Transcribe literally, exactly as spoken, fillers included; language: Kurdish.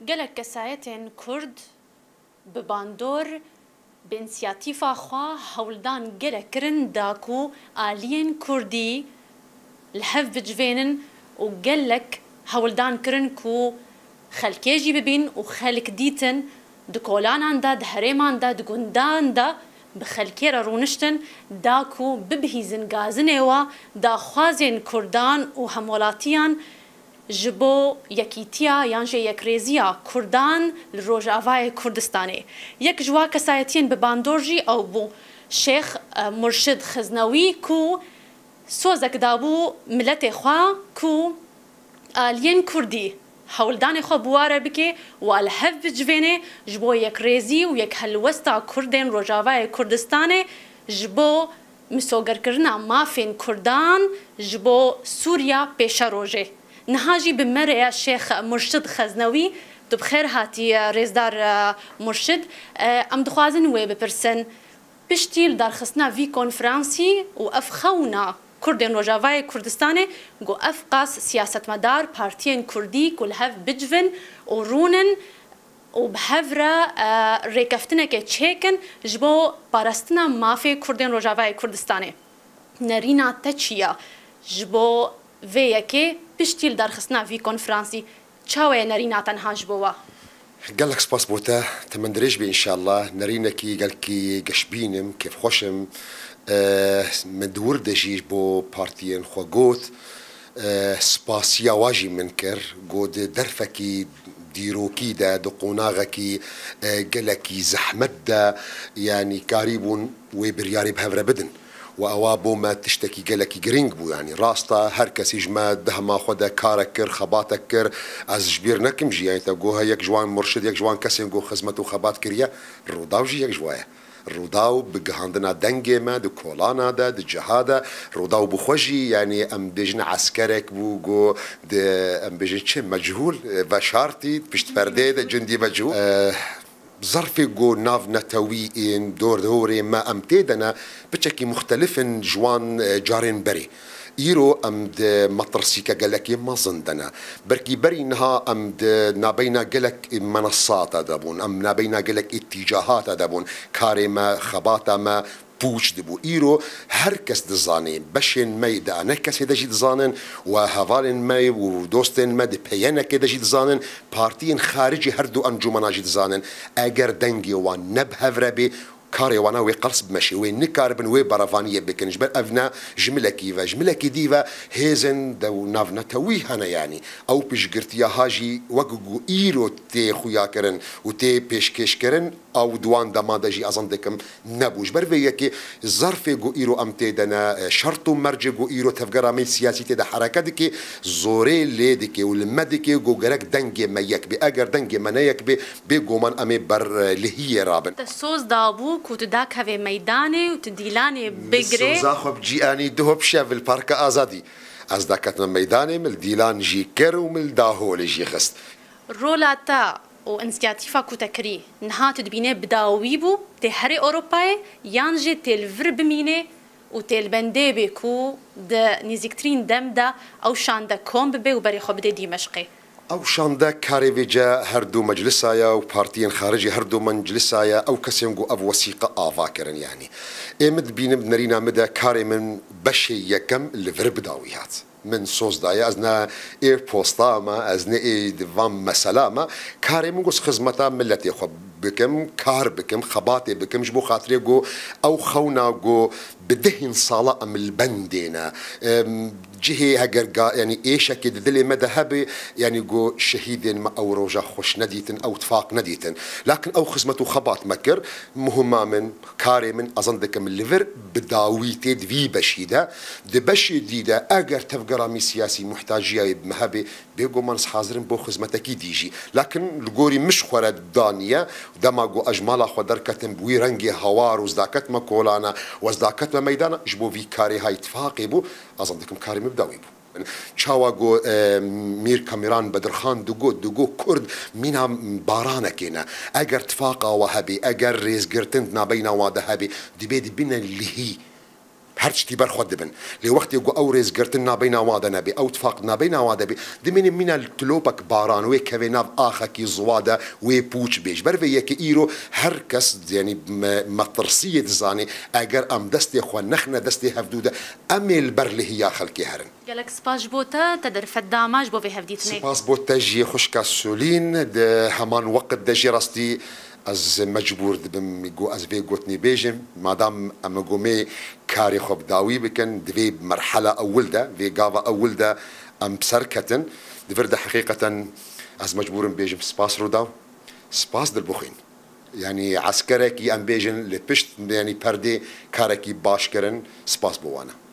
Gelek kesayetên Kurd bi bandor, bi însiyatîfa xwe hewldan gelek kirin da ku aliyên Kurdî li hev bicivênin û gelek hewldan kirin ku xelkê jî bibîn û xelk dîtin di kolanan de, di herêman de, di gundan de bi xelkê re rûniştin da ku bibihîzin gazinê we daxwazên Kurdan û hemwelatiyan ji bo yekîtiya yan jî yekrêziya Kurdan li Rojavayê Kurdistanê. Yek ji wa kesayetiyên bi bandor jî ew bû Şêx, e, Murşid Xiznewî ku sozek dabû miletê xwe ku aliyên Kurdî hewldanê xwe bi wa re bike û li hev bicivêne ji bo yekrêzî û yekhelwesta Kurdên Rojavayê Kurdistanê ji bo misogerkirina mafên Kurdan ji bo Sûriya pêşerojê. Niha jî bi me re ye Şêx Murşid Xeznewî. Tu bi xêr hatî, rêzdar, e, Murşid. E, em dixwazin wê bipirsin. Piştî li darxistina vî konferansî û ev xewna Kurdên Rojavayê Kurdistanê ku ev qas siyasetmedar, partiyên Kurdî ku li hev bicivin û rûnin û bi hev re, e, rêkeftinekê çêkin ji bo parastina mafê Kurdên Rojavayê Kurdistanê. Nerîna te çi ye ji bo vê yekê piştî li darxistina vî konferansî? Çawa ye nerîna te niha ji bo we? Gelek spas bo te. Temendirêj be înşallah. Nerînekî gelkî geşbîn im, kêfxweş im. E, min di wir de jî ji bo partiyên xwe got. E, spasiya wa jî min kir. Got di derfekî dîrokî de, di qonaxekî, e, gelekî zehmet de, yanî karîbûn wê biryarê bi hev re bidin. Û ewa bo me tiştekî gelekî girîng bû, yanî rast e, her kesî ji me di hema xwe de karek kir, xebatek kir, ez ji bîr nekim jî, yanî te got he yek ji wan murşid, yek ji wan kesên ku xizmet û xebat kiriye, Rûdaw jî yek ji wa ye. Rûdaw bi gihandina dengê me di kolana de, di ciha de, Rûdaw bi xwe jî, yanî em bêjin eskerek bû, ku di, em bêjin çi, mechûl, e, veşartî, pişt perdeyê de cundî mechûl. E, Zerfê ku navnetewî ên dordorê me em tê de ne, piçekî muxtelif in ji wan, e, carên berê. Îro em di metirsîke gelekê mezin de ne. Belkî berî niha em di nabeyna gelek menasate de bûn, em nabeyna gelek îtîcahate de bûn. Karê me, xebata me, pûç dibû. Îro her kes dizanê, beşên me yê di enê kesê de jî dizanin û hevalên me û dostên me di P Y N'kê de jî dizanin, partiyên xaricî her du encûmena jî dizanin. Eger dengê wan ne bi hev re bê, karê wana wê qels bimeşê, wê nikaribin wê berevaniyê bikin. Ji ber ev ne ji milekî ve, ji milekî dî ve hêzên de û navnetewî hene, yanî ew piştgirtiya ha jî wek ku îro tê xuyakirin û tê pêşkêşkirin, ew di wan dema de jî ez zan dikim nebû. Ji ber vê yekê zerfê ku îro em tê de ne, e, şert û mercê ku îro tevgera me siyasî tê de hereke dike, zorê lê dike û li me dike ku gerek dengê me yek bê. Eger dengê me ne yek bê, bêguman em ê ber, e, lihiyê rabin. Te soz dabû ku tu dakevê meydanê û tu dîlanê bigirê. Min soza xwe bi cî anî duho bi şev li Parka Azadî. Ez daketime meydanê, min li dîlan jî kir û min li daholê jî xist. Rola te û însiyatîfa ku te kirî niha tu dibînê bi dawî bû, tê herê Ewropayê yan jî tê li vir bimînê û tê li bendê bê ku di nêzîktirîn dem de ew şande kom bibe û berê xwe bidê Dîmeşqê? Ew şande karê vêce her du meclisa ye û partiyên xaricî her du meclisa ye, ew kesên ku ev wesîqe ava kirin, yanî. Ê min dibînim, nerîna min de karê min beşê yekem li vir bi dawî hat. Min soz daye, ez ne ê posta me, ez ne ê di van mesela me, karê min ku xizmeta miletê xwe bikim, kar bikim, xebatê bikim, ji bo xatirê ku ew xewna ku bi dehên sala em li bendê ne. Em, cihê heger ga, yanî êşekê di dilê me de hebe, yanî ku şehîdên me ew roja xweş nedîtin, ew tifaq nedîtin. Lakin ew xizmet û xebat me kir, muhima min, karê min, ez zan dikim li vir bi dawî tê di vî beşî de, di beşê dî de eger tevgera me siyasî muhtaciyayê bi me hebe, bêguman ez hazir im bo xizmetekî dî jî. Lakin li gorî min ji xwe re daniye, dema ku ez ji mala xwe derketim, bi wî rengê hawar û ez daketime kolana û ez daketime meydana, ji bo vî karê ha îtifaqê bû, ez zan dikim karê min bi dawî bû. Çawa ku, e, Mîr Kamîran Bedirxan digot, digot Kurd mîna baranekê ne. Eger tifaqa we hebê, eger rêzgirtin di nabeyna wan de hebê, dibê dibine lihî. Her tiştî ber xwe dibin. Lê wextê ku ew rêzgirtin nabeyna wan de nebe, ew tifaq nabeyna wan de be, dimîne mîna tilopek baran wê kevê nav axekî ziwa de wê pûç bê. Ji ber vê yekê îro her kes, yanî me, metirsiyê dizanê, eger em destê xwe nexne destê hevdû de, em ê li ber lihiya xelkê herin. Gelek spas ji bo te, te derfet da me ji bo vê hevdîtinê. Spas bo te jî xwişka Solîn, di heman weqt de jî rastî ez mecbûr dibim ku ez vê gotinê bêjim. Madam em gomê karê xwe bi dawî bikin, di vê merhela ewil de, vê gava ewil de em bi ser ketin. Di vir de heqîqeten ez mecbûr im bêjim spas Rûdaw, spas Dilbixwîn. Yanî eskerekî em bêjin li pişt, yanî perdê karekî baş kirin, spas bo wan e.